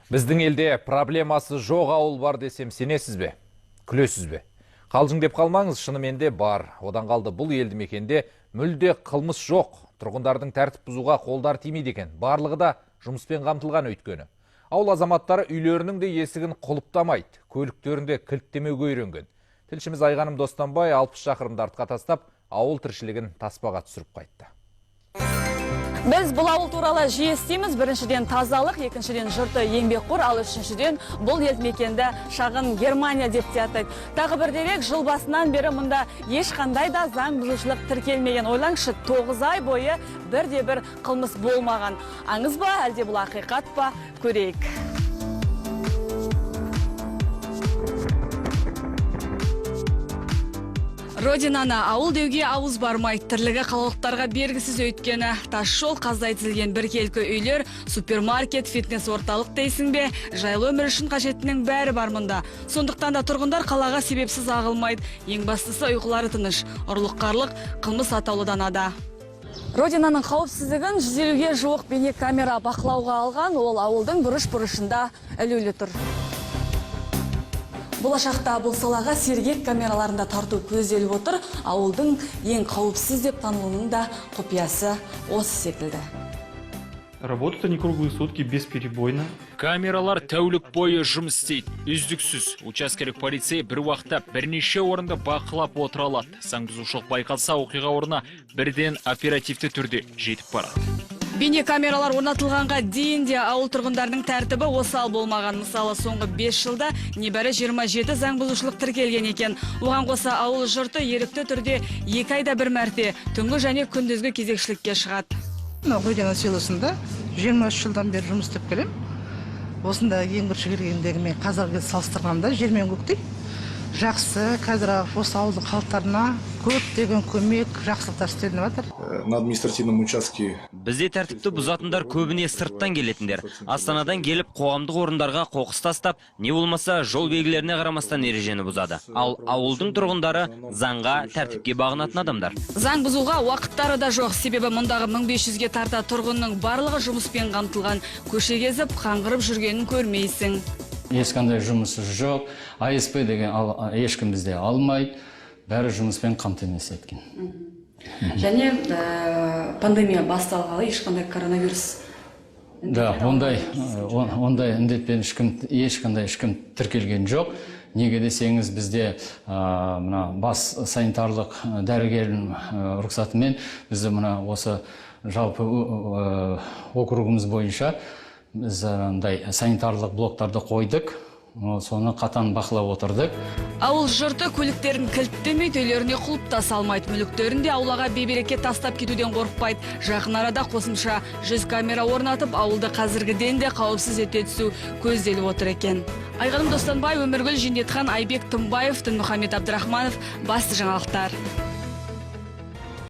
Біздің елде проблемасы жоқ ауыл бар десем, сенесіз бе? Күлесіз бе? Қалжың деп қалмаңыз, шынымен де бар. Одан қалды, бұл елді мекенде мүлде қылмыс жоқ. Тұрғындардың тәртіп бұзуға қолдары тимейді екен. Барлығы да жұмыспен қамтылған өйткені. Ауыл азаматтары үйлерінің де есігін құлыптамайды, көліктерін де кілттемеуге үйренген. Тілшіміз Айғаным Достанбай 60 шақырымды артқа тастап, ауыл тіршілігін таспаға түсіріп қайтты. Біз бұл ауыл туралы жиі естиміз. Біріншіден, тазалық, екіншіден, жұрты еңбекқор, ал үшіншіден, бұл елді мекенді шағын Германия деп те атайды. Тағы бір дерек: жыл басынан бері мұнда ешқандай да заң бұзушылық тіркелмеген. Ойлаңызшы, 9 ай бойы бірде бір қылмыс болмаған. Аңыз ба, әлде бұл ақиқат па, көрейік. Родинаны ауыл деуге ауыз бармайды. Тірлігі қалалықтарға бергісіз, өйткені. Тас жол, қаздай тізілген біркелкі үйлер, супермаркет, фитнес орталық дейсің бе, жайлы өмір үшін қажеттінің бәрі бар мұнда. Сондықтан да тұрғындар қалаға себепсіз ағылмайды. Ең бастысы, ұйқылары тыныш. Ұрлық-қарлық, қылмыс атаулыдан ада. Родинаның қауіпсіздігін 150-ге жуық бейнекамера бақылауға алған, ол ауылдың бұрыш-бұрышында ілулі тұр. Болашақта бұл салаға сергек камераларын да тарту көзделіп отыр. Ауылдың ең қауіпсіз деп танылуының да құпиясы осы секілді. Работают они круглые сутки, бесперебойно. Камералар тәулік бойы жұмыс істейді, үздіксіз. Учаскелік полицей бір уақытта бірнеше орынды бақылап отыра алады. Заң бұзушылық байқалса, оқиға орнына бірден оперативті түрде жетіп барады. Бейнекамералар орнатылғанға дейін де ауыл тұрғындарының тәртібі осал болмаған. Мысалы, соңғы 5 жылда небәрі 27 заң бұзушылық тіркелген екен. Оған қоса, ауыл жұрты ерікті түрде 2 айда бір мәрте түнгі және күндізгі кезекшілікке шығады. Мынау Родина селосында 23 жылдан бері жұмыс істеп келемін. Осында ең бірінші келгендегі мен қазіргі салыстырғанда жер мен көктей жақсы. Қазір осы ауылдың халықтарына көптеген көмек, жақсылықтар істелініп жатыр. На административном участке Бізде тәртіпті бұзатындар көбіне сырттан келетіндер. Астанадан келіп, қоғамдық орындарға қоқыс тастап, не болмаса жол белгілеріне қарамастан ережені бұзады. Ал ауылдың тұрғындары заңға, тәртіпке бағынатын адамдар. Заң бұзуға уақыттары да жоқ, себебі мұндағы 1500-ге тарта тұрғынның барлығы жұмыспен қамтылған. Көше кезіп, қаңғырып жүргенін көрмейсің. Ешқандай жұмысы жоқ, АСП деген ешкім бізде алмайды, бәрі жұмыспен қамтамасыз еткен. Және пандемия басталғалы ешқандай коронавирус Да, ондай індетпен ешкім, ешқандай ешкім тіркелген жоқ. Неге десеңіз, бізде мына бас санитарлық дәрігердің рұқсатымен бізде мына осы жалпы округіміз бойынша біз андай санитарлық блоктарды қойдық. Соны қатаң бақылап отырдық. Ауыл жұрты көліктерін кілттемейді, үйлеріне құлып та салмайды. Мүліктерін де аулаға бейберекет тастап кетуден қорықпайды. Жақын арада қосымша 100 камера орнатып, ауылды қазіргіден де қауіпсіз ете түсу көзделіп отыр екен. Айғаным Достанбай, Өміргүл Жендетхан, Айбек Тымбаев, Дінмұхамед Абдрахманов, «Басты жаңалықтар».